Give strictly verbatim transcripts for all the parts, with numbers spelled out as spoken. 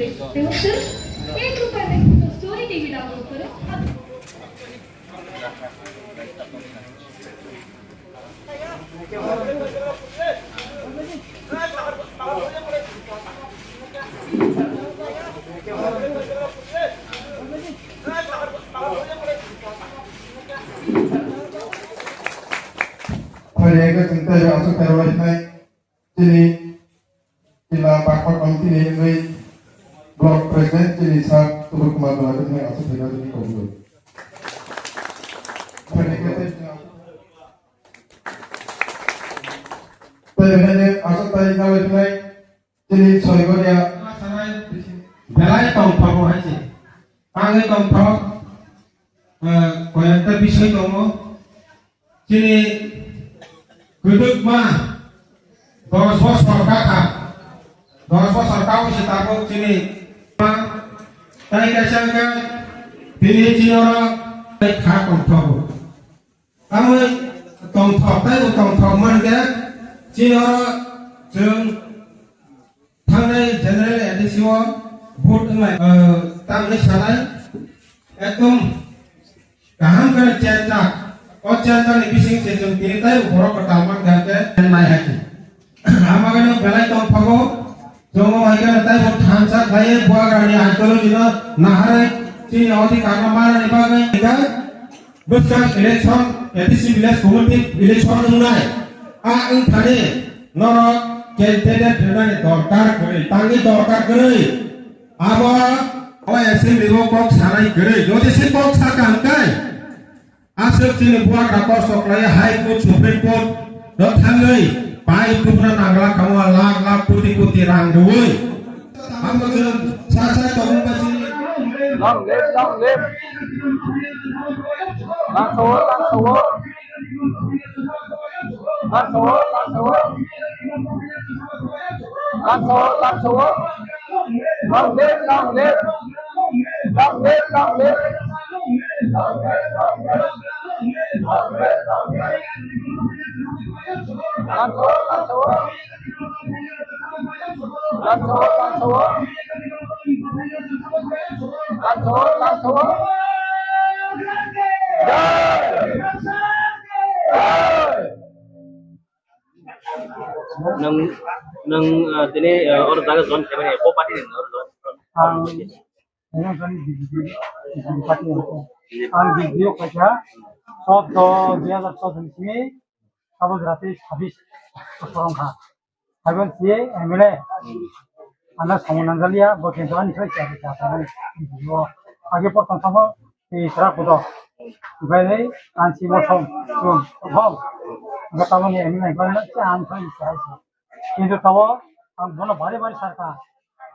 एक रुपए में तो स्टोरी टीवी डाउनलोड करो। Phaiyakhe chwng tei aswk khairok lai khnai chini chila bakma tong chini wngwi block president chini sir Tubur Kumar Dawai wngwi aswk khairok chini kok wngwi. Phaiyakhe tei chwng tei belai aswk tei nalai khnai chini soi goria. Belai tongthogo hai se. Tangwi tongthok, eh, koyekta bisoi tongo. Chini kwdwkma dos bosor kakha, dos bosor kabo se tabuk chini ma, tai kaisa khe tini chini oro kha tongthogo. Tamoni tongthok, taibo tongthok mankhe chini oro chwng thangnai general A D C o vote wngnai, eh, tamni sanai ekdom kaham khe change jak. O change jakni bising se chwng tini taibo borok kwtal mankha khe nai hai khe. Amagano belai tongthogo, chwng o hai kheno taibo thansa khlaiwi buagrani ideology no naharwi chini odhikar no manani bagwi kha. Bwskang election, A D C village committee election wngnai. A wngthani norok candidate rwnani dorkar kwrwi, tangwi dorkar kwrwi. Abo o assembly o kok sanai kwrwi. Jodi se kok sakha hwnkhe, aswk chini buagra kosto khlai High Court, Supreme Court rok thangwi pai tubuna nangla kamo lakh lakh koti koti rang rwwi. Abo chwng sa sa tongmung bai chini. Long live, long live. Langsawo, langsawo. Langsawo, langsawo. Langsawo, langsawo. Long live, long live. Long live, long live. Langsawo, langsawo. Langsawo, langsawo. Langsawo, langsawo. Jai! Jai! Nang, nang, ah, tini, ah, oro jaga join khaimani, bo party ni oro join. Ang, ang B J P, B J P party ni. Ang B J P o kaisa, chaudo, dui hazar chaudo ni simi, abo jora tei sabis bosorong kha. Haiban si M L A. Ana samung nangjalia, bo kintu ani sai sa sa sa. Age prothom samo, eh, sra kudo. Bai nei, an si mo som, som, som. Ga tamo ni ani nai ban sa an sai sa sa. Kintu tamo, ang bono bari bari sarka.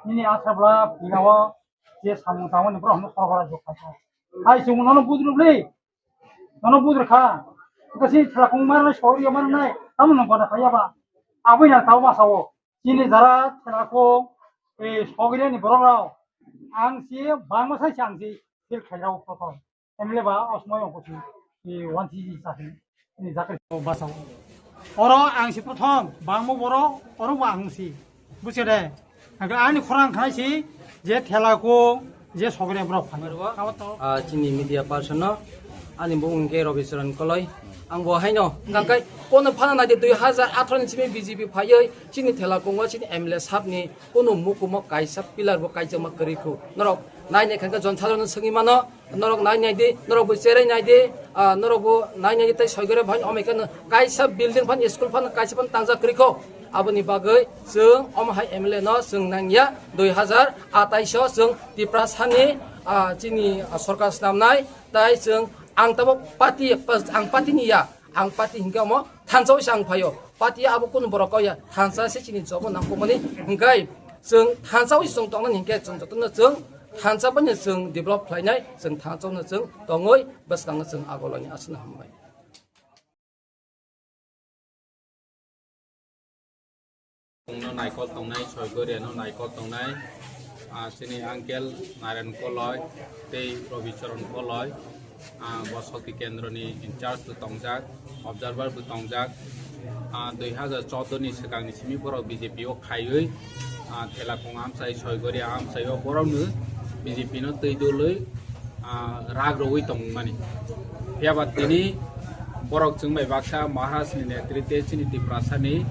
Ini asabla, pinawa, je samung tamo ni bro, hono sorgora jok kha. Hai sung nono budru bli. Nono budru kha. Kasi thrakung mar nai, sori mar nai, tamo no bona khaya ba. Abui na tamo ma sao. Chini jara thela ko, eh, sogri ni borok rao. Ang si bangma sai si ang si feel khairao prothom. M L A ba osmoi ongko si, eh, one C C sa si, ni jakri basao. Oro ang si prothom, bangma borok, oro bo ang si. Busi de. Ang ani khorang khnai si, je thela ko, je sogri borok phai. Ah, chini media person no, ani bung hwnkhe Rabi Charan Koloi. Ang bo haino, hwnkhe kono phana naidi dui hazar atharo ni simi B J P phaiwi, chini thela kongo, chini M L A sab ni, kono mukumo kaisa pillar bo kaijakma kwrwi khu. Norok nai nai kha khe jon sadharno swngwi mano, norok nai nai di, norok bo cherai nai di, ah, norok bo nai nai di tei soi gore phano omai kheno kaisa building phano school phano kaisa phano tangja kwrwi kho. Aboni bagwi chwng omo hai M L A no chwng nangya, dui hazar atais o chwng Tiprasani, ah, chini, ah, sorkar snamnai, tai chwng ang tabuk party, ang party ni ya. Ang party hinkhe omo thansa se ang phaio. Party abo kunu borok kok ya. Thansa se chini jobo nangkukmani. Hinkhe chwng thansa se chwng tongnani hinkhe chwng jotono chwng thansa bai chwng develop khlainai. Chwng thansa no chwng tongwi bwskango chwng agolaini aswkno hambai. Chwngno naikol tongnai, Soigoria no naikol tongnai, ah, chini uncle Narayan Koloi tei Robi Charan Koloi, ah, bo Shakti Kendro ni in charge bo tongjak, observer bo tongjak, ah, dui hazar chaudo ni swkang ni simi borok B J P o khaiwi, Ah, Thela Kung amchai, Soigori amchai o borok no B J P no twi dului, ah, rak rwui tongmani. Phiya ba tini borok chwng bai baksa Maharaj ni netrite chini Tiprasa ni,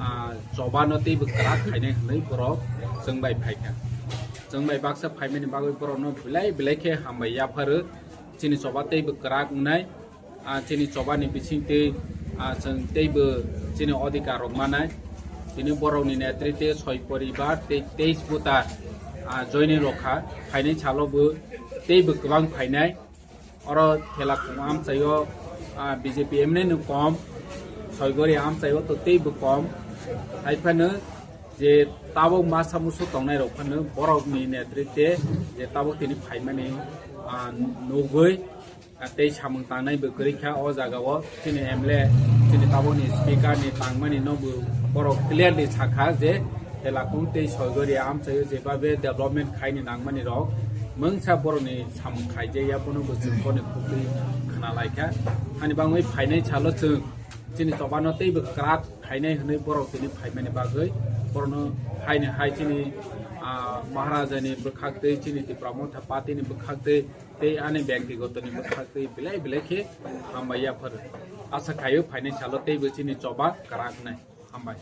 ah, choba no teibo kwrak khainai hwnwi borok chwng bai phaikha. Chwng bai baksa phaimani bagwi borok no belai belai khe hambai yapharo. Chini choba teibo kwrak wngnai. Ah, chini choba ni bising tei, ah, chwng teibo chini odhikar rok manai. Tini borok ni netrite soi poribar tei teis buta, ah, joining rok kha. Phainai salo bo teibo kwbang phainai. Oro Thela Kung amchai o, ah, B J P M N no kom, Soigori amchai o to teibo kom. Hai phano je tabuk masa musu tongnai rok phano borok ni netrite je tabuk tini phaimani, ah, nugwi, ah, tei samung tangnai bo kwrwi kha o jaga o. Chini M L A, chini tabuk ni speaker ni tangmani no bo borok clearly sakha je Thela Kung tei Soigori amchai o jebabe development khaini nangmani rok mungsa borok ni samung khaijak ya bono bo chwng bono khukwi khna lai kha. Ani bangwi phainai salo chwng chini choba no teibo kwrak khainai hwnwi borok tini phaimani bagwi borokno haini hai chini, ah, Maharaja ni bwkhak tei chini Tipra Motha Party ni bwkhak tei tei ani byaktigoto ni bwkhak tei belai belai khe hambai yapharo. Asa khaio phainai salo teibo chini choba kwrak nai. Hambai.